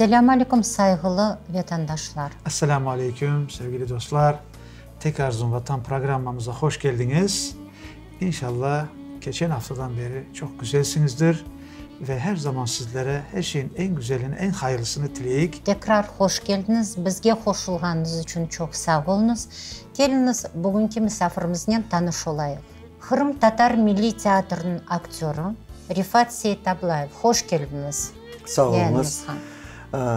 Selâmü aleyküm, sayğılı vetandaşlar! Esselâmü aleyküm, sevgili dostlar! Tek Arzum Vatan programmamıza hoş keldiñiz! İnşallah, keçen aftadan beri çoq güzelsiñizdir ve her zaman sizlere her şeyin eñ güzelini, eñ hayırlısını tileyik. Tekrar hoş keldiñiz, bizge qoşulğanıñız içün çoq sağ oluñız. Keliñiz, bugünki misafirimiznen tanış olayıq. Qırımtatar milliy teatriniñ aktörı Refat Seitablayev, hoş keldiñiz Sağ oluñız.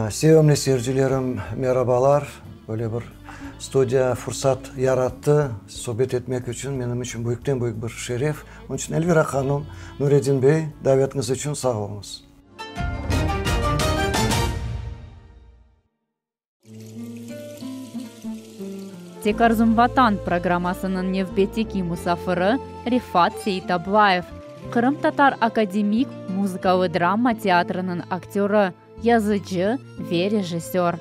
Sevimli seyircilerim, merabalar. Böyle bir studiya fursat yarattı subet etmek içün, menim içün büyükten-büyük bir şeref. Onıñ içün Elvira hanım, Nuredin bey, davetiñiz içün sağ oluñız. Tek arzum Vatan programmasınıñ nevbetteki musafiri Refat Seitablayev, Qırımtatar akademik muzıkalı-drama teatriniñ aktörı, yazıcı ve rejissör.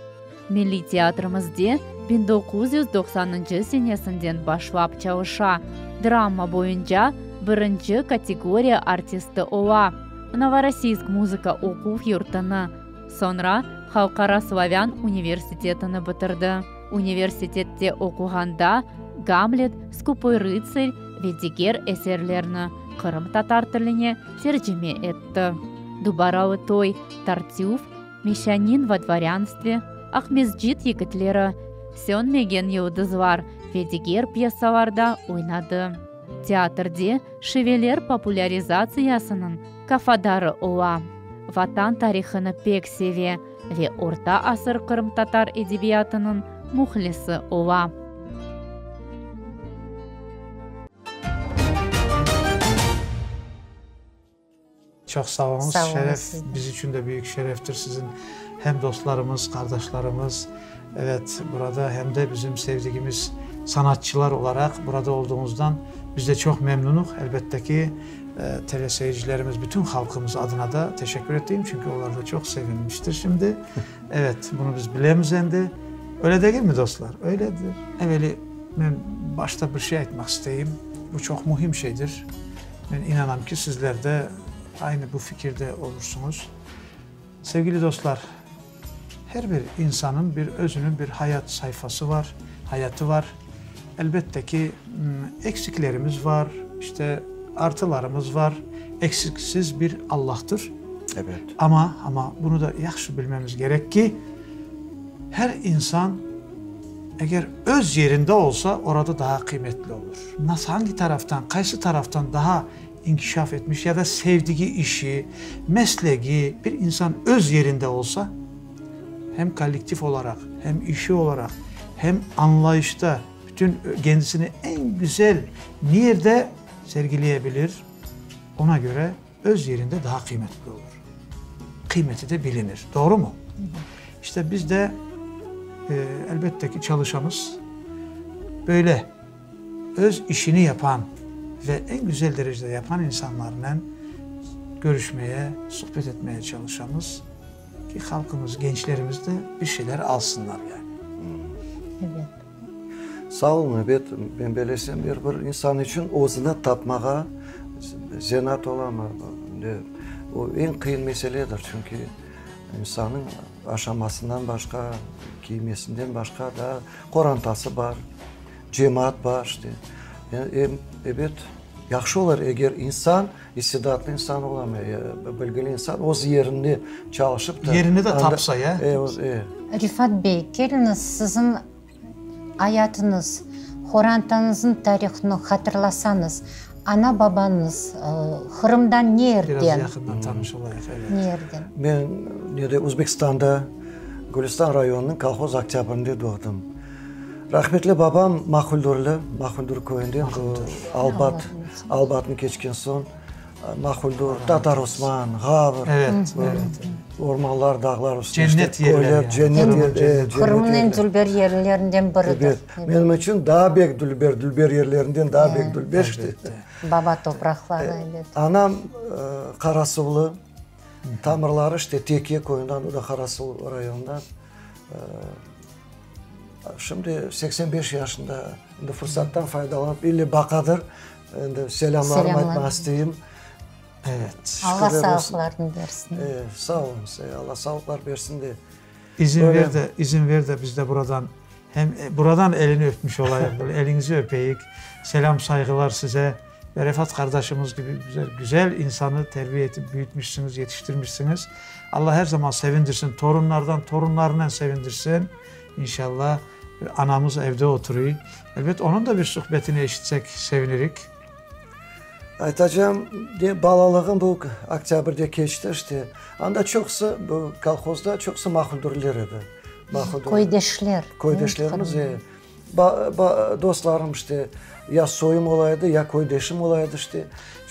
Milliy teatrimizde 1990-ncı senesinden başlap çalışa, drama boyunca birinci kategoriya artisti ola, Novorossiysk muzıka oquv yurtını, Soñra Halqara slavân universitetini bitirdi. Universitette oquğanda Gamlet, Skupoy rıtsar ve diger eserlerni qırımtatar tiline tercime etti. Dubaralı toy, Tartüf, Meşçanin vo dvorânstve, Aqmescit yigitleri, Sönmegen yıldızlar ve diger pyesalarda oynadı. Teatrde şiveler populârizatsiyasınıñ kafadarı ola. Vatan tarihını pek seve ve orta asır qırımtatar edebiyatınıñ mühlisi ola. Çoq sağ oluñız, şeref, biz içün de büyük şereftir siziñ hem dostlarımız, qardaşlarımız, evet, burada hem de bizim sevdigimiz sanatçılar olaraq burada olduğuñuzdan biz de çoq memnunıq. Elbette ki, teleseyircilerimiz, bütün halqımız adına da teşekkür eteyim, çünki olar da çoq sevinmiştir şimdi. Evet, bunı biz bilemiz endi. Öyle degilmi, dostlar? Öyledir. Eveli, men başta bir şey aytmaq isteyim, bu çoq mühim şeydir. Men inanam ki, sizler de aynı bu fikirde olursıñız. Sevgili dostlar, her bir insanıñ bir özüniñ bir hayat sayfası var, hayatı var. Elbette ki, eksiklerimiz var, işte, artılarımız var. Eksiksiz bir Allahtır. Ebet. Amma, amma bunı da yahşı bilmemiz kerek ki, her insan Eger öz yerinde olsa, orada daa qıymetli olur. Nasıl, angi taraftan, qaysı taraftan daa inkişaf etmiş ya da sevdigi işi, meslegi, bir insan öz yerinde olsa, hem kollektiv olaraq, hem işi olaraq, hem añlayışta bütün kendisini eñ güzel niyerde sergileyebilir, ona köre öz yerinde daa qıymetli olur. Qıymeti de bilinir. Doğrumı? İşte biz de, elbette ki, çalışamız. Böyle öz işini yapan ve eñ güzel derecede yapan insanlarnen körüşmeye, suhbet etmeye çalışamız ki, halqımız, gençlerimiz de bir şeyler alsınlar yani. Evet. Sağ olun, ebet, men belesem, er bir insan içün özüni tapmağa zenaat olamı, o eñ qıyın meseledir, çünki insannıñ aşamasından başqa, kiymesinden başqa daa qorantası bar, cemaat bar, işte. Ebet, yahşı olur, eger insan, istidatlı insan olamı, bilgili insan öz yerinde çalışıp da. Yerini de tapsa, ya? E, e. Refat bey, keliñiz, siziñ Ayatıñız, qorantañıznıñ tarihını hatırlasañız, ana-babañız Qırımdan ne yerden? Biraz yaqından tanış olayıq, evet. Ne yerden? Men nede, Özbekistanda, Gülistan rayonınıñ Kolhoz Oktâbrinde doğdım. Rahmetli babam Mahuldürli, Mahuldür köyünden, bu Albat, Albatnı keçken soñ. Mahuldür, Tatar Osman, Ğavr, ormanlar, dağlar üstü. Cennet yerleri. Cennet yerleri. Qırımnıñ eñ dülber yerlerinden biridir. Evet. Menim içün daa bek dülber, dülber yerlerinden daa bek dülber işte. Baba topraqları, evet. Anam Qarasuvlı, tamırları işte Tekiye köyünden, o da Qarasuv rayonından. Şimdi 85 yaşında, endi fırsattan faydalanıp, ille baqadır. Endi selâmlarımı aytmaq isteyim. Evet. Alla sağlıqlarını bersin. Sağ oluñız. Alla sağlıqlar bersin de. İzin ver de, izin ver de biz de buradan hem buradan elini öpmüş olayıq, böyle eliñizi öpeyik. Selâm, sayğılar size ve Refat qardaşımız kibi güzel, güzel insanı terbiye etip büyütmişsiñiz, yetiştirmişsiñiz. Alla her zaman sevindirsin, torunlardan torunlarınen sevindirsin, inşallah. Anamız evde oturuy. Elbet, onıñ da bir suhbetini eşitsek, sevinirik. Aytacağım, de, balalığım bu Oktâbrde keçti, işte. Anda çoqusı, bu kolhozda çoqusı mahuldürler edi. Mahuldür. Köydeşler. Köydeşlerimiz, e. Ba, ba, dostlarım, işte, ya soyum ola edi, ya köydeşim ola edi, işte.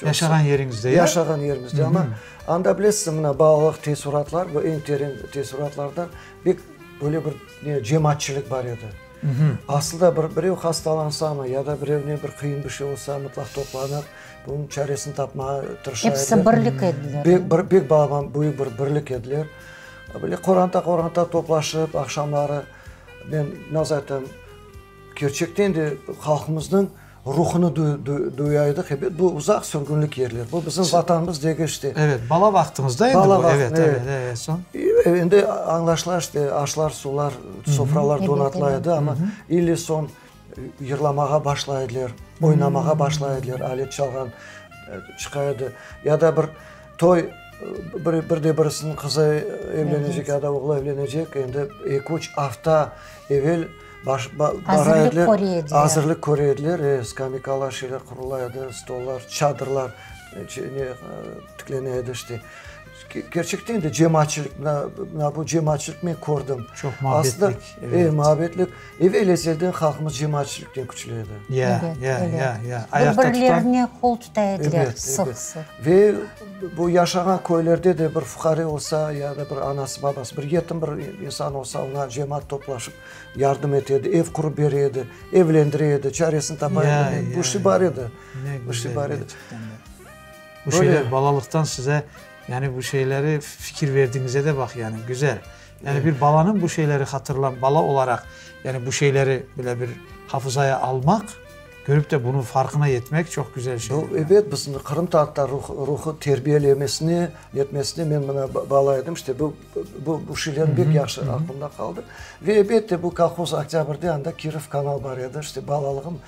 Yaşağan yeriñizde, ya? Yaşağan yerimizde. Amma anda, bilesiz, mına, balalıq teessuratlar, bu eñ teren teessuratlardan pek böyle bir ne, cemaatçilik bar edi. Aslı da bir, birev hastalansamı, ya da birevne bir qıyın bir şey olsa, mıtlaq toplanıp, bunıñ çaresini tapmağa tırışa ediler. Episi birlik ediler. Pek bir, pek balaban, büyük bir birlik ediler. Böyle qoranta-qoranta toplaşıp, aqşamları, men nasıl aytam, kerçekten de halqımıznıñ Ruhunı duya edik, ebet, bu uzaq sürgünlik yerler, bu bizim Vatanımız degil işte. Evet, bala vaqtıñızda endi bu, evet, evet, evet, soñ? Endi añlaşıla işte, aşlar, suvlar, sofralar donatıla edi, amma ille soñ yırlamağa başlay ediler, oynamağa başlay ediler, alet çalğan çıqa edi. Ya da bir toy, bir de birisiniñ qızı evlenecek ya da oğlu evlenecek, endi eki-üç afta evel Baş, ba, bara Azırlıq ediler, köre ediler. Azırlıq köre ediler, e, skameykalar, şeyler qurula edi, stollar, çadırlar ne, tiklene edi işte. Kerçekten de cemaatçilik, mına, mına bu cemaatçilik men kördim. Çoq muabbetlik. Aslında, e, muabbetlik. Evel ezelden halqımız cemaatçilikten küçlü edi. Ya, ya, ya, ya. Ayaqta tutan. Bir-birlerine qol tuta ediler sıq-sıq. Ve bu yaşağan köylerde de bir fuqare olsa, ya da bir anası, babası, bir yetim bir insan olsa, oña cemaat toplaşıp yardım ete edi, ev qurıp bere edi, evlendire edi, çaresini tapa edi. Bu şey bar edi. Ne güzel, gerçekten de. Bu şeyler balalıqtan size, yani bu şeyleri fikir verdiñize de baq, yani güzel. Yani bir balanıñ bu şeyleri hatırlam, bala olaraq, yani bu şeyleri bile bir hafızaya almaq, Körip de bunıñ farqına yetmek çoq güzel şey. Bu, ebet, bizim qırımtatar ruhı terbiyelemesine, etmesine men mına bala edim, işte bu, bu, bu şeyler pek yahşı aqlımda qaldı. Ve ebette, bu kolhoz Oktâbrde anda Kirov kanal bar edi, işte balalığım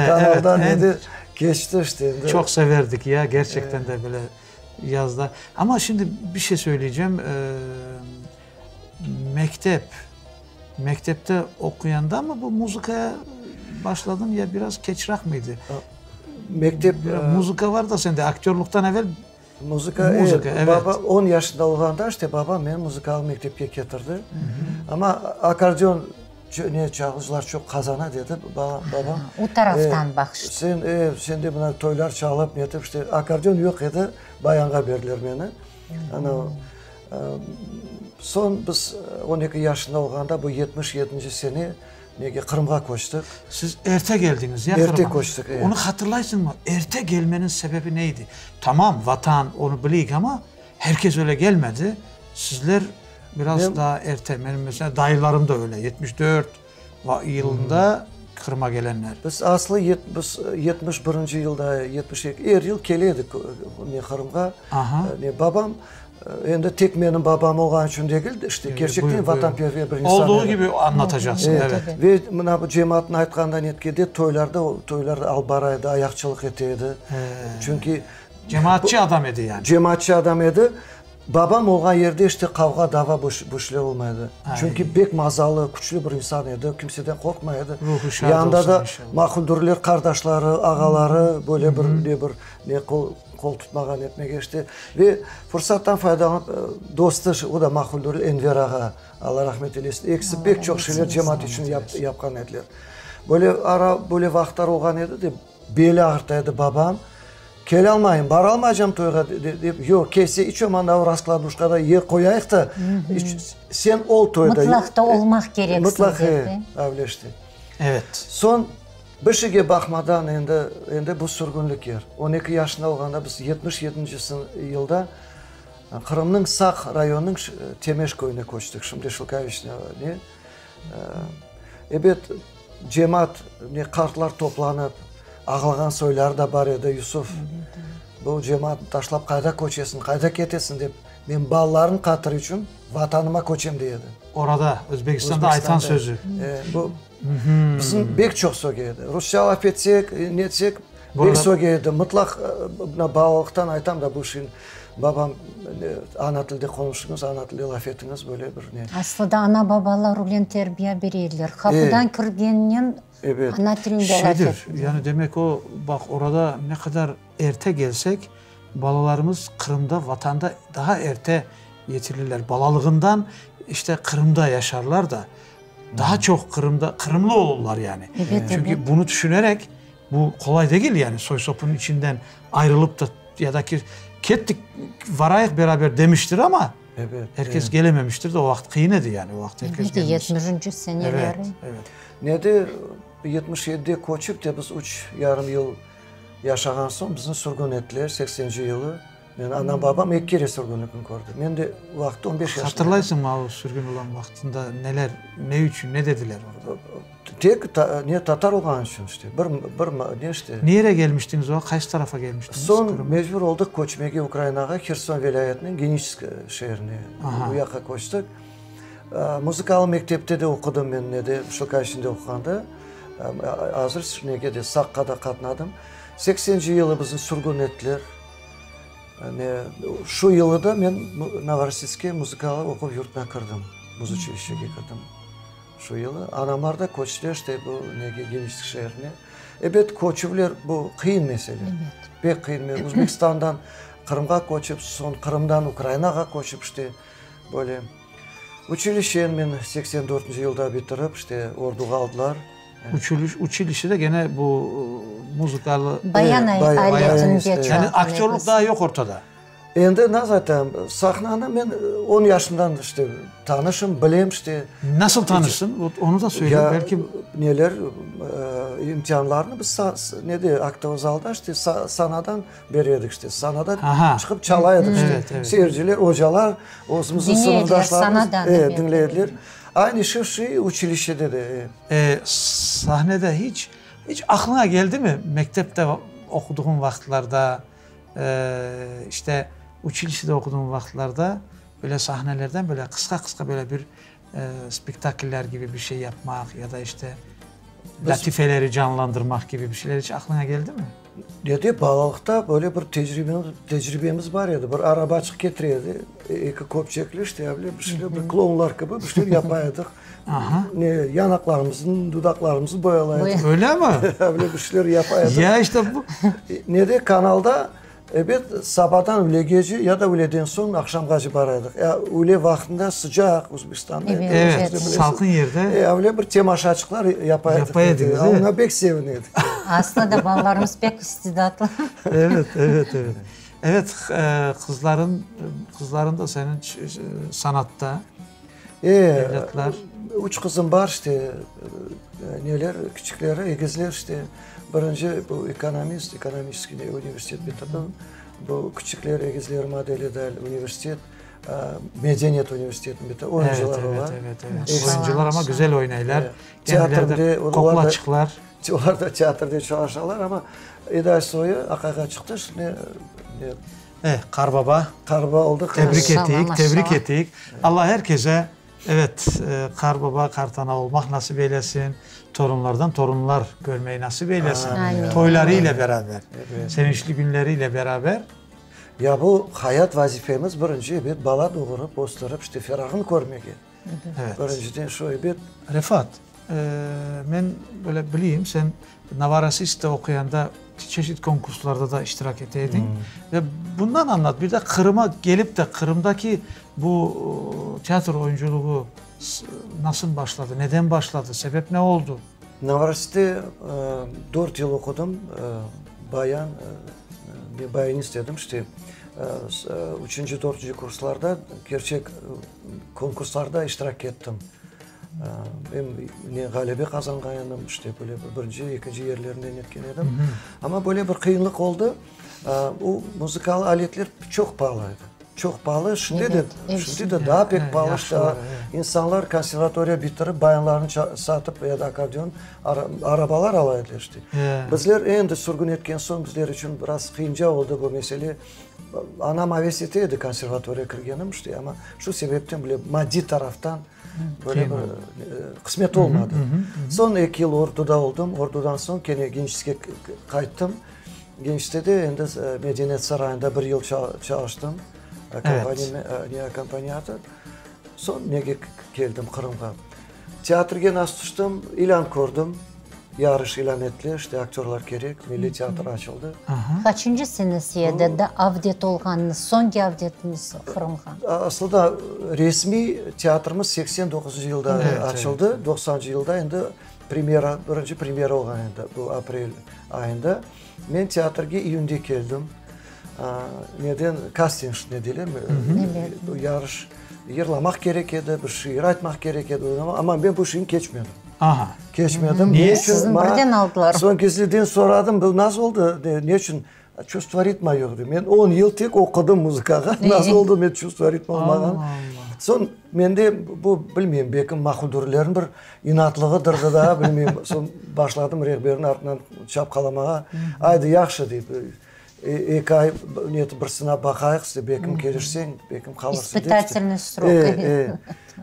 kanaldan endi keçti, işte endi. Çoq severdik ya, gerçekten de böyle yazda. Amma şimdi bir şey söyleycem, mektep. Mektepte oquyanda mı bu muzıkaya başladın ya biraz keçraq mıydı? Mektep Muzıka var da sende, aktörlıqtan evel Muzıka, muzıka, evet. Baba on yaşında olğanda işte babam meni muzıkalı mektepke ketirdi. Amma akkordeon ne çalğıcılar çoq qazana dedi babam. O taraftan baqıştı. Sen, sen de mına toylar çalıp netip işte akkordeon yoq edi, bayanğa berdiler meni. Ana Soñ biz on eki yaşında olğanda, bu yetmiş yedinci sene, nege, Qırımğa köçtik. Siz erte keldiñiz, ya, Qırımğa? Erte köçtik, e. Onı hatırlaysıñmı, erte kelmeniñ sebebi ne edi? Tamam, Vatan, onı bileyik, amma her kes öyle kelmedi. Sizler biraz daa erte, menim, mesela, dayılarım da öyle, 74 yılında Qırıma kelenler. Biz aslı biz 71 yılda, 72, er yıl kele edik ne Qırımğa. Ne babam, endi tek menim babam olğanı içün degil, işte kerçekten vatanperver bir insan edi. Olduğu kibi añlatacaksıñ, evet. Ve mına bu cemaatnıñ aytqanından netkede toylarda, toylarda alıp bara edi, ayaqçılıq ete edi. Çünki Cemaatçı adam edi yani. Cemaatçı adam edi. Babam olğan yerde işte qavğa, dava, bu şeyler olmay edi. Çünki pek mazalı, küçlü bir insan edi, kimseden qorqmay edi. Ruhu şad olsun, Yanında da mahuldürler, qardaşları, ağaları böyle bir, ne bir, ne qol, qol tutmağa, netmege işte. Ve fursattan faydalanıp, dostu, o da mahuldürli Enver ağa, Alla rahmet eylesin, ekisi pek çoq şeyler cemaat içün yapqan ediler. Böyle ara, böyle vaqıtlar olğan edi de, Beli ağırta edi babam. Kelâlmayım, baralmaycam toyğa, dep, yoq, kelse iç olmağanda o raskladuşkada yer qoyayıq da, sen ol toyda. Mıtlaq da olmaq kereksiñ, Mıtlaq, e, avleşti. Evet. Soñ, bir şeyge baqmadan endi, endi bu sürgünlik yer. On eki yaşında olğanda biz yetmiş yedinci yılda Qırımnıñ Saq rayonınıñ Temeş köyüne köçtik, şimdi Şilkaviçne, ne. Ebet, cemaat, ne, qartlar toplanıp, ağlağan soyları da bar edi, Yusuf, bu cemaatnı taşlap qayda köçesiñ, qayda ketesiñ, dep. Men balalarım hatırı içün Vatanıma köçem, dey edi. Orada, Özbekistanda aytqan sözü. Bu bizim bek çoq söge edi. Rusça laf etsek, ne etsek, bek söge edi. Mıtlaq, mına balalıqtan aytam da bu şeyni, babam, ana tilde qonuşıñız, ana tilde laf etiñiz, böyle bir ne. Aslında ana-babalar ülen terbiye bere ediler. Qapudan kirgeninen ana tilinde laf Şeydir, ettiler. yani demek o, baq, orada ne qadar erte kelsek, Balalarımız Qırımda, Vatanda daha erte yetilirler. Balalığından işte Qırımda yaşarlar da, daha çoq Qırımda, qırımlı olurlar yani. Ebet, Çünki ebet. bunı tüşünerek, bu qolay degil yani, soy-sopunıñ içinden ayrılıp da, ya da ki, kettik, varayıq beraber demiştir ama, Ebet, er kes kelememiştir de, o vaqıt qıyın edi yani, o vaqıt er kes Ebet, kelmez. yetmişinci seneleri. Evet, evet. Ne de, 77-de köçip te biz üç yarım yıl Yaşağan soñ bizni sürgün ettiler, seksenci yılı. Men anam, babam eki kere sürgünlikni kördi. Men de o vaqıtta on beş yaşında edim. Hatırlaysıñmı o sürgün olan vaqtında neler, ne içün, ne dediler orada? Tek ne tatar olğan içün işte, bir, bir ne işte. Nereye kelmiştiñiz o, qaysı tarafa kelmiştiñiz? Soñ mecbur oldıq köçmege Ukrainağa, Herson vilâyetiniñ Geniçesk şeerine, o yaqqa köçtik. Muzıkalı mektepte de oqudım men nede, Şilkaçinde oquğanda. Azır nege de, Saqqa da qatnadım. Seksenci yılı bizni sürgün ettiler. Ne, şu yılı da men Novorossiyske muzıkalı oquv yurtuna kirdim, muzuçilişçege kirdim şu yılı. Anamlar da köçtiler işte bu nege, Geniçesk şeerine. Ebet, köçüvler bu qıyın mesele. Pek qıyın. Men Özbekistandan Qırımğa köçip, soñ Qırımdan Ukrainağa köçip işte böyle. Uçilişeni men 84-nci yılda bitirip, işte, orduğa aldılar. Uçiliş, uçilişede gene bu muzıkalı... Bayan aletinde çalğan. Yani aktörlük daa yoq ortada. Endi, nasıl aytayım, sahnanı men on yaşımdan, işte, tanışım, bilem, işte. Nasıl tanışsıñ? Vot, onı da söyle, belki... Neler, imtianlarnı biz nede, aktovo zalda, işte, sanadan Bere edik işte, sanadan çıqıp çala edik işte. Seyirciler, ocalar, özümizniñ sınıfdaşlarımız diñley ediler. Aynı şu şey uçilişşede de. Sahnede hiç, hiç aqlıña keldimi, mektepte oquduğıñ vaqıtlarda, işte, uçilişşede oquduğıñ vaqıtlarda böyle sahnelerden böyle qısqa-qısqa böyle bir spektakller kibi bir şey yapmaq ya da işte lâtifeleri canlandırmaq kibi bir şeyler hiç aqlıña keldimi? Dede, balalıqta böyle bir tecribemiz, tecribemiz bar edi. Bir arabaçıq ketire edi, eki köpçekli, işte, öyle bir şeyler, bir klounlar kibi bir şeyler yapa edik. Ne, yanaqlarımıznı, dudaqlarımıznı boyalay edik. Öyle mi? Öyle bir şeyler yapa edik. Ya işte bu. Nede, kanalda, Ebet, sabadan ülegece ya da üleden soñ aqşamğace bara edik. Ya üle vaqtında sıcaq Özbekistanda. Evet, salqın yerde. E, öyle bir temaşaçıqlar yapa edik. Yapa ediñiz, e? Oña pek sevine edik. Aslında da balalarımız pek istidatlı. Evet, evet, evet. Evet, qızların, qızların da seniñ sanatta. E, Evlâtlar. Üç qızım bar, işte, neler, kiçikleri, egizler, işte, birinci bu ekonomist, ekonomiçeskiy universitet bitirdi. Bu kiçikler, egizler modeli dal universitet, medeniyet universitetini bitirdi, oyuncılar olar. Evet, evet, evet, oyuncılar, amma güzel oynaylar. Teatrde, qoqlaçıqlar. Olar da teatrde çalışalar, amma Eda soyu aqayğa çıqtı, şimdi Eh, qarbaba. Qarbaba oldı. Tebrik eteyik, tebrik eteyik. Alla er kese, evet, qarbaba, qartana olmaq nasip eylesin, torunlardan torunlar körmeyi nasip eylesin. Amin. Toyları ile beraber, sevinçli günleri ile beraber. Ya bu hayat vazifemiz birinci, ebet, bala doğurıp, östürip, işte, ferağını körmege. Evet. Birinciden şu, ebet. Refat, men böyle bileyim, sen Novorossiyskte oquyanda çeşit konkurslarda da iştirak ete ediñ. Ve bundan añlat, bir de Qırıma kelip de Qırımdaki bu teatr oyuncılığı nasıl başladı, neden başladı, sebep ne oldu? Novorossiyskte dört yıl oqudım, bayan, bayanist edim, işte, üçünci, dörtünci kurslarda kerçek konkurslarda iştirak ettim. Em ne ğalebe qazanğan edim, işte, böyle bir birinci, ekinci yerlerden etken edim. Amma böyle bir qıyınlıq oldı, o muzıkalı aletler çoq paalı edi. Çoq paalı, şimdi de, şimdi de daa pek paalı, işte, insanlar konservatoriya bitirip, bayanlarını satıp ya da akkordeon, arabalar ala ediler, işte. Bizler endi sürgün etken soñ, bizler içün biraz qıyınca oldı bu mesele. Anam aves ete edi konservatoriya kirgenim, işte, amma şu sebepten bile maddiy taraftan böyle bir qısmet olmadı. Soñ eki yıl orduda oldım, ordudan soñ kene Gençlikke qayttım. Gençlikte de endi Medeniyet sarayında bir yıl çalıştım, akkompaniator. Soñ nege keldim Qırımğa. Teatrge nasıl tüştim? İlân kördim, yarış ilân ettiler, işte aktörlar kerek, milliy teatr açıldı. Qaçıncı senesi edi da avdet olğanıñız, soñki avdetiñiz Qırımğa? Aslında resmiy teatrımız 89 yılda açıldı, doqsancı yılda endi premyera, birinci premyera olğan edi, bu aprel ayında. Men teatrge iyünde keldim. Neden, kasting ne deyler, yarış. Yırlamaq kerek edi, bir şiir aytmaq kerek edi, amma men bu şeyni keçmedim. Aha. Keçmedim. Niye? Sizni birden aldılar. Soñ gizliden soradım, bu nasıl oldı, ne içün? Çувство ritma yoq, dey. Men on yıl tek oqudım muzıkağa, nasıl oldı, men çувство ritma olmağan. Soñ mende bu, bilmeyim, belki mahuldürlerniñ bir inatlığıdır da, bilmeyim. Soñ başladım rehberniñ artından çapqalamağa. Aydı, yahşı, dey. Eki ay neti bir sınap baqayıq, işte, belkim kelişseñ, belkim qalırsıñ dep. İspıtatelnıy srok. E, e.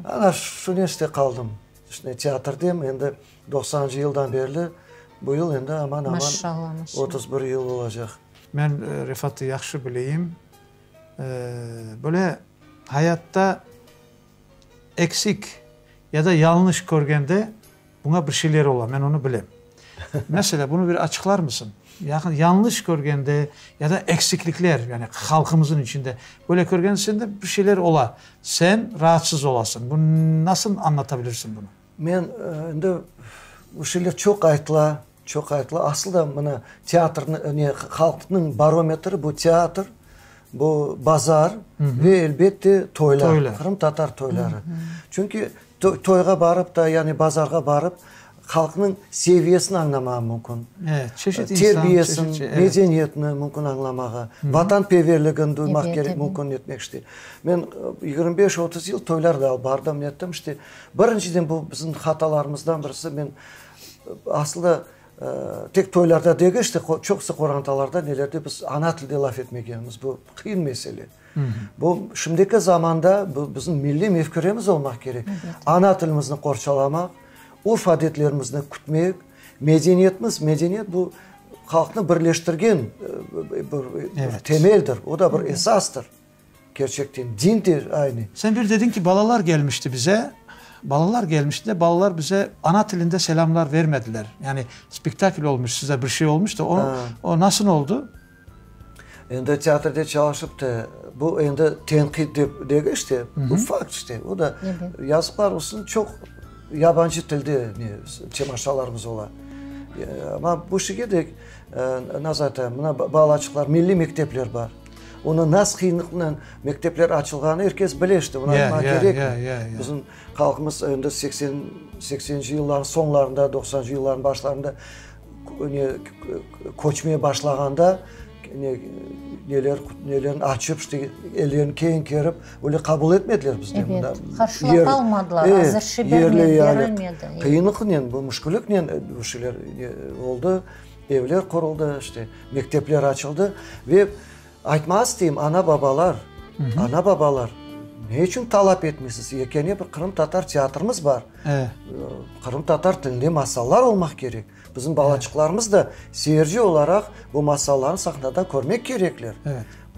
Ana şunen işte qaldım. İşte teatrdem endi doqsanıncı yıldan berli, bu yıl endi aman-aman 31 yıl olacaq. Men Refatnı yahşı bileyim. Böyle hayatta eksik ya da yañlış körgende Buña bir şeyler ola, men onı bilem. Meselâ, bunı bir açıqlarmısıñ? Yañlış körgende ya da eksiklikler, yani halqımızın içinde böyle körgende sende bir şeyler ola, sen raatsız olasıñ. Bunı nasıl añlata bilirsiñ bunı? Men endi bu şeyler çoq aytıla, çoq aytıla. Aslı da mına teatrnı, ne, halqnıñ barometri bu teatr, bu bazar ve elbette toylar, qırımtatar toyları. Çünki Toyğa barıp da, yani bazarğa barıp, halqnıñ seviyesini añlamağa mümkün. Çeşit insan, Terbiyesini, medeniyetini mümkün añlamağa, vatanperverligini duymaq kerek, mümkün etmek işte. Men 25-30 yıl toylarda bardım, nettim işte. Birinciden bu bizim hatalarımızdan birisi, men aslı tek toylarda degil işte, çoqusı qorantalarda, nelerde biz ana tilde laf etmegenimiz, bu qıyın mesele. Bu şimdiki zamanda bu bizim milliy mefküremiz olmaq kerek. Ana tilimizni qorçalamaq, urf-adetlerimizni kütmek, medeniyetimiz, medeniyet bu halqnı birleştirgen bir temeldir, o da bir esastır. Kerçekten, din de aynı. Sen bir dediñ ki, balalar gelmişti bize, balalar gelmişti de, balalar bize ana tilinde selâmlar vermediler. Yani spektakl olmuş, size bir şey olmuş da, o, o nasıl oldu? Endi teatrde çalışıp da, bu endi tenqid dep degil işte, bu fakt işte. O da yazıqlar olsun, çoq yabancı tilde ne temaşalarımız ola. Amma bu şeyge de nazar aytayım, mına balaçıqlar, milliy mektepler bar. Onı nasıl qıyınlıqnen mektepler açılğanı er kes bile işte, bunı aytmağa kerekmi? Bizim halqımız endi seksen, sekseninci yıllarnıñ soñlarında, doqsanıncı yıllarnıñ başlarında ne köçmeye başlağanda ne neler nelerini açıp işte ellerini keñ kerip öyle qabul etmediler bizde mında. Qarşılap almadılar, azır şey berilmedi. Qıyınlıqnen, bu müşkülliknen bu şeyler oldı, evler quruldı, işte mektepler açıldı ve Aytmağa isteyim, ana-babalar, ana-babalar, ne içün talap etmeysiz? Yekâne bir qırımtatar teatrımız bar. Qırımtatar tilinde masallar olmaq kerek. Bizim balaçıqlarımız da seyirci olaraq bu masallarnı sahnadan körmek kerekler.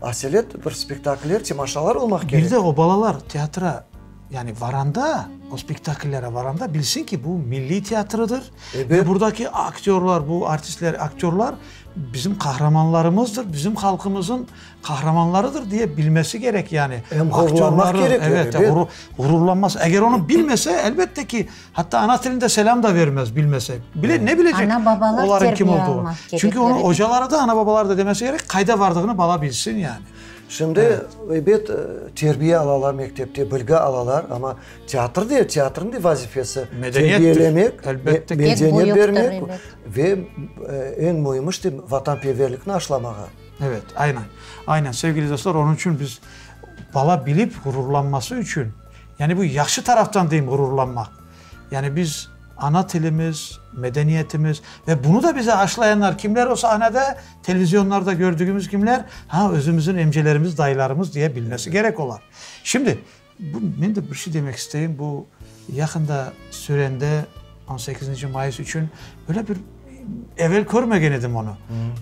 Aselet bir spektakller, temaşalar olmaq kerek. Bir de o balalar teatra, yani varanda, o spektakllere varanda bilsin ki, bu milliy teatrıdır. Ve buradaki aktörlar, bu artistler, aktörlar Bizim qahramanlarımızdır, bizim halqımızın qahramanlarıdır diye bilmesi kerek yani. Em ğururlanmaq kerek. Evet, evet, ğururlanmaz. Eger onı bilmese, elbette ki, hatta ana tilinde selam da vermez bilmese. Bile, ne bilecek Ana-babalar oların kim terbiye olduğunu. almaq Çünki onı kerekler. ocaları da, ana-babaları da demesi kerek, qayda vardığını bala bilsin yani. Şimdi, ebet, terbiye alalar mektepte, bilgi alalar, amma Teatr de, teatrnıñ de vazifesi terbiyelemek, medeniyet bermek ve eñ müimi işte vatanperverlikni aşlamağa. Evet, aynen. Aynen, sevgili dostlar, onıñ içün biz bala bilip ğururlanması içün, yani bu yahşı taraftan deyim ğururlanmaq, yani biz. Ana tilimiz, medeniyetimiz ve bunı da bize aşlayanlar kimler o sahnede, televizyonlarda gördüğümüz kimler? Ha, özümüzün emcelerimiz, dayılarımız diye bilmesi gerek olar. Şimdi, bu, men de bir şey demek isteyim, bu yaqında Sürende on sekizinci mayıs içün böyle bir, evel körmegen edim onı,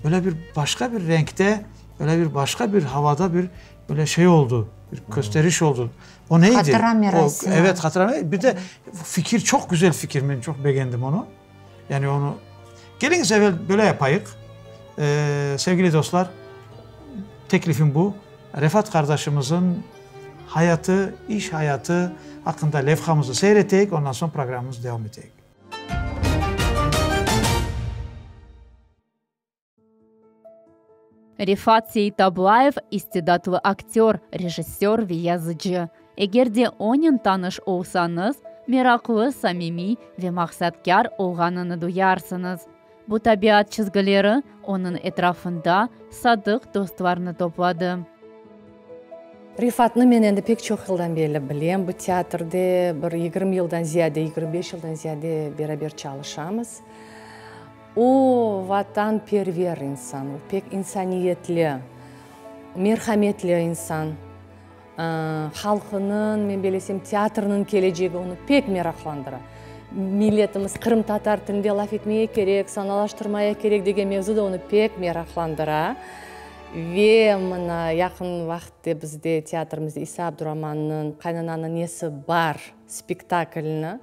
böyle bir başqa bir renkte, böyle bir başqa bir havada bir böyle şey oldu, bir kösteriş oldu. O neydi? Hatıra merasimi. Evet, hatıra merasimi. Bir de fikir çoq güzel fikir, men çoq begendim onı. Yani onı, keliñiz evel böyle yapayıq, sevgili dostlar, teklifim bu, Refat qardaşımızın hayatı, iş hayatı aqqında levhamızı seyir eteyik, ondan soñ programmamız devam eteyik. Refat Seitablayev istidatlı aktör, rejissör ve yazıcı. Eger de onen tanış olsañız, meraqlı, samimiy ve maqsatkâr olğanını duyarsıñız. Bu tabiat çizgileri onıñ etrafında sadıq dostlarnı topladı. Refatnı men endi pek çoq yıldan berli bilem. Bu teatrde bir 20 yıldan ziyade, 25 yıldan ziyade beraber çalışamız. O, vatanperver insan, o, pek insaniyetli, merhametli insan. Halqınıñ, men belesem, teatrniñ kelecegi onı pek meraqlandıra. Milletimiz qırımtatar tilinde laf etmege kerek, sanalaştırmaya kerek degen mevzu da onı pek meraqlandıra. Ve mına yaqın vaqıtte bizde teatrimizde İsa Abduramannıñ Qaynananıñ nesi bar spektaklini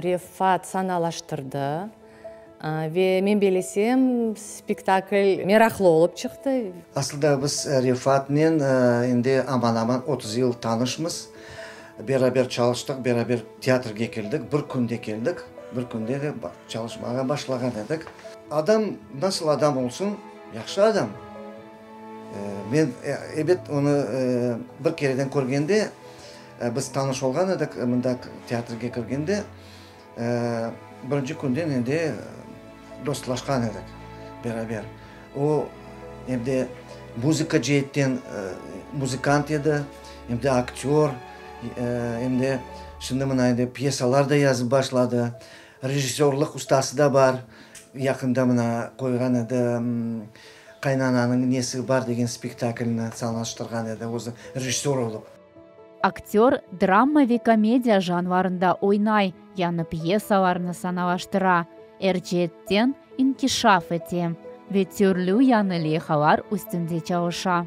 Refat sanalaştırdı ve men belesem, spektakl meraqlı olıp çıqtı. Aslında biz Refatnen endi aman-aman 30 yıl tanışmız. Beraber çalıştıq, beraber teatrge keldik, bir künde keldik, bir künde de çalışmağa başlağan edik. Adam nasıl adam olsun, yahşı adam. Men, ebet, onı bir kereden körgende, Biz tanış olğan edik, mında teatrge kirgende, birinci künden endi dostlaşqan edik beraber. O, em de muzıka ceetten muzıkant edi, em de aktör, em de şimdi mına endi pyesalar da yazıp başladı, rejissörlıq ustası da bar. Yaqında mına qoyğan edi Qaynananıñ nesi bar degen spektaklni sanalaştırğan edi, özü rejissör olıp. Aktör drama ve komediya janrlarında oynay, yañı pyesalarnı sanalaştıra, er ceetten inkişaf ete ve türlü yañı leyhalar üstünde çalışa.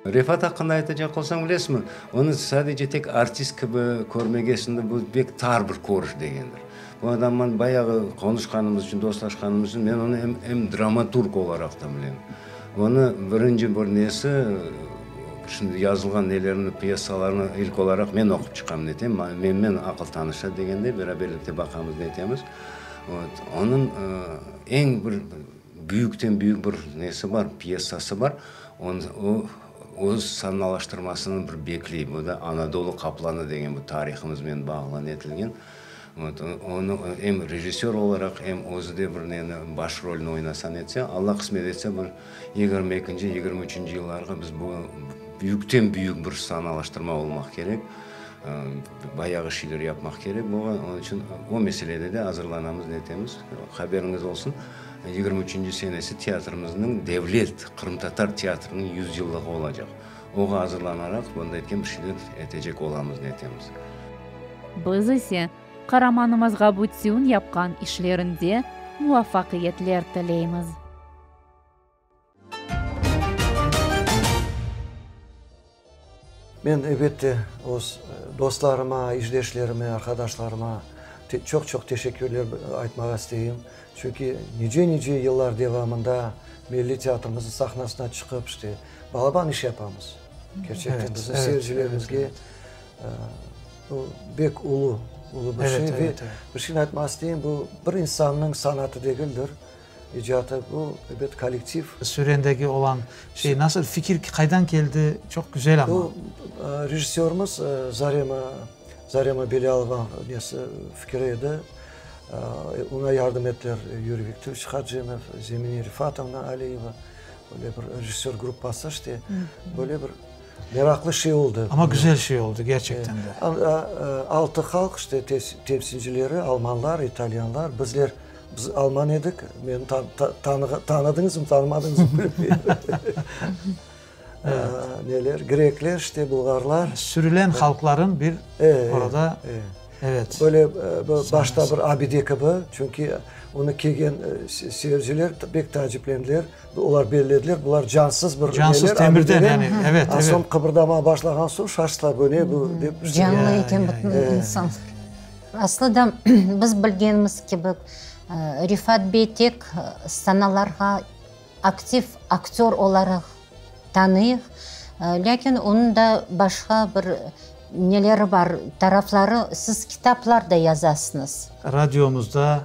Refat aqqında aytacaq olsam, bilesizmi, onı sadece tek artist kibi körmege şimdi bu pek tar bir körüş degendir. Bu adamman bayağı qonuşqanımız içün, dostlaşqanımız içün men onı em, em dramaturg olaraq da bilem. Onı birinci bir nesi, şimdi yazılğan nelerini, pyesalarını ilk olaraq men oqup çıqam, netem, menmen aqıl tanışa degende, beraberlikte baqamız, netemiz. Vot, onıñ eñ bir büyükten büyük bir nesi bar, pyesası bar, onı, o, öz sanalaştırmasını bir bekley, bu da Anadolu qaplanı degen bu tarihımızmen bağlı netilgen. Vot, onı em rejissör olaraq, em özü de bir neni, baş rolni oynasa netse, Alla qısmet etse, bir 22-nci, 23-nci yıllarğa biz bu büyükten büyük bir sanalaştırma olmaq kerek, bayağı şeyler yapmaq kerek buña, onıñ içün o meselede de azırlanamız, netemiz. Haberiñiz olsun, 23-nci senesi teatrimizniñ, devlet qırımtatar teatriniñ yüz yıllığı olacaq. Oğa azırlanaraq, bunday etken bir şeyler etecek olamız, netemiz. Biz ise qaramanımızğa bütün yapqan işlerinde muvafaqiyetler tileymiz. Men, elbette, öz dostlarıma, işdeşlerime, arqadaşlarıma çoq-çoq teşekkürler aytmağa isteyim. Çünki nice-nice yıllar devamında milliy teatrimizniñ sahnasına çıqıp, işte, balaban iş yapamız. Kerçekten, bizim seyircilerimizge bu bek ulu, ulu bir şey. Ve bir şeyni aytmağa isteyim, bu bir insannıñ sanatı degildir, icatı, bu, ebet, kollektiv. Sürendegi olan şey nasıl, fikir qaydan keldi, çoq güzel amma. Bu rejissörımız Zarema, Zarema Belâlova nesi fikiri edi. Oña yardım ettiler Yuriy Viktorovich Hacınov, Zemine Refatovna Aliyeva, böyle bir rejissör gruppası işte, böyle bir. Meraqlı şey oldı. Amma güzel şey oldı, gerçekten de. Altı halq işte temsilcileri, almanlar, italyanlar, bizler, biz alman edik, meni tanıdıñızmı, tanımadıñızmı bilmeyim. Neler, grekler, işte, bulğarlar. Sürülen halqların bir orada, evet. Böyle başta bir abide kibi, çünki onı kelgen seyirciler pek taaciplendiler. Olar bellediler, bular cansız bir Cansız temirden, yani, evet, evet. Soñ qıbırdamağa başlağan soñ şaştılar, bu ne bu dep. Canlı eken bütün insanlar. Aslı da biz bilgenimiz kibi, Refat bey tek sanalarğa aktiv aktör olaraq tanıyıq, lâkin onıñ da başqa bir neleri bar, tarafları, siz kitaplar da yazasıñız. Radiomızda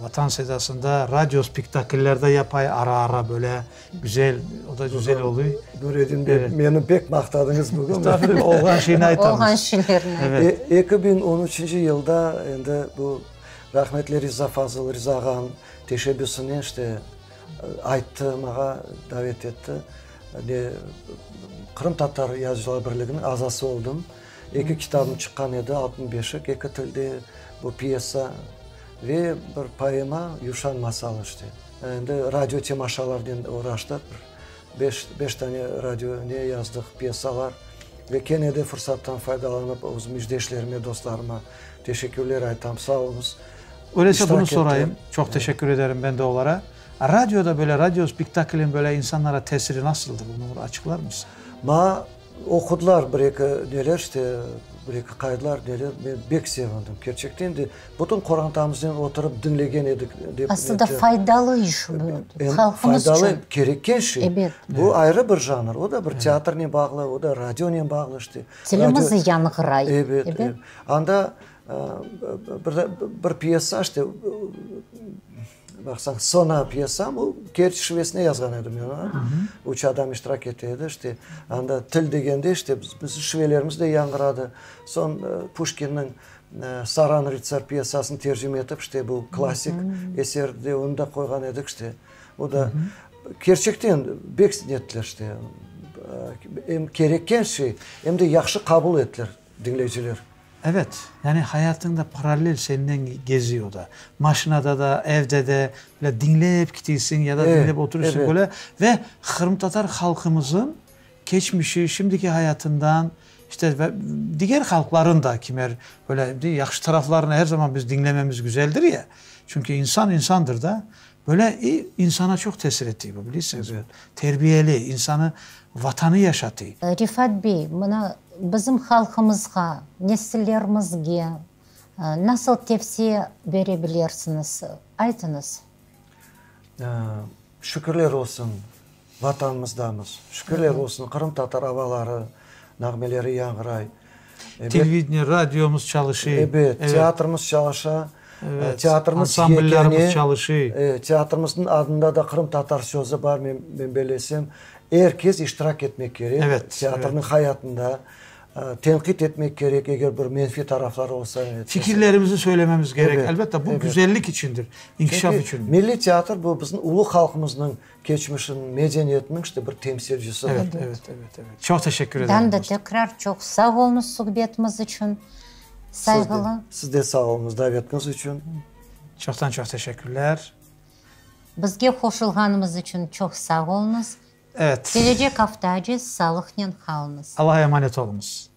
Vatan sedasında radio spektakller de yapay ara-ara böyle güzel, o da güzel oluy. Nuredin bey, meni pek maqtadıñız bugün. Estağfurullah, olğan şeyni aytamız. Olğan şeylerni aytamız. 2013 yılda endi bu rahmetli Riza Fazıl, Riza ağanıñ teşebbüsinen işte ayttı mağa, davet etti. Qırımtatar yazıcılar birliginiñ azası oldım. Eki kitabım çıqqan edi, Altın beşik, eki tilde bu pyesa ve bir poema Yuşan masalı işte. Endi radio temaşalarnen oğraştıq, bir beş, beş tane radio ne yazdıq, pyesalar. Ve kene de fırsattan faydalanıp özüm işdeşlerime, dostlarıma teşekkürler aytam, sağ oluñız. Öyleyse bunı sorayım, çoq teşekkür ederim ben de olara. Radioda böyle radio spektaklin böyle insanlara tesiri nasıldır, bunı bir açıqlar mısıñ? Maña Oqudılar bir-eki neler, işte, bir-eki qaydlar, neler, men bek sevindim. Kerçekten de, bütün qorantamıznen oturıp diñlegen edik, dep. Aslında faydalı iş bu, halqımız içün. Faydalı, kerekken şey. Ebet. Bu ayrı bir janr, o da bir teatrnen bağlı, o da radionen bağlı, işte. Tilimiz yañğıray. Ebet, ebet. Anda bir de bir pyesa, işte, Baqsañ, Sona pyesam, o Kerç şivesine yazğan edim men onı. Üç adam iştirak ete edi, işte, anda til degende, işte, bizim şivelerimiz de yañğıradı. Soñ Puşkinniñ Saran rıtsar pyesasını tercime etip, işte, bu klassik eser de, onı da qoyğan edik, işte. O da kerçekten bek nettiler, işte, em kerekken şey, em de yahşı qabul ettiler diñleyiciler. Evet, yani hayatıñda parallel senden geziy o da. Maşinada da, evde de, böyle diñlep kitiysiñ ya da diñlep oturırsıñ böyle ve qırımtatar halqımızın keçmişi, şimdiki hayatından, işte ve diger halqların da kimer böyle yahşı taraflarını her zaman biz diñlememiz güzeldir ya, çünki insan insandır da, böyle insana çoq tesir etiy bu, bilesiñizmi? Terbiyeli, insanı Vatanı yaşatıy. Refat bey, mına bizim halqımızğa, nesillerimizge nasıl tevsiye bere bilersiñiz, aytıñız? Şükürler olsun, Vatanımızdamız. Şükürler olsun, qırımtatar avaları, nağmeleri yañğıray. Televideniye, radiomız çalışıy. Ebet, teatrımız çalışa. Evet, ansambllerimiz çalışıy. Teatrimizniñ adında da qırımtatar sözü bar, men bellesem, er kes iştirak etmek kerek teatrniñ hayatında, tenqit etmek kerek, eger bir menfiy tarafları olsa. Fikirlerimizni söylememiz kerek, elbette, bu güzellik içindir, inkişaf içindir. Milliy teatr bu bizim ulu halqımıznıñ keçmişiniñ, medeniyetiniñ işte bir temsilcisidir. Evet, evet, evet, evet. Çoq teşekkür ederim. Dan da tekrar çoq sağ oluñız suhbetimiz içün. Sayğılı. Siz de sağ oluñız davetiñiz içün. Çoqtan çoq teşekkürler. Bizge qoşulğanıñız içün çoq sağ oluñız. Evet. Kelecek aftace sağlıqnen qalıñız. Allaha emanet oluñız.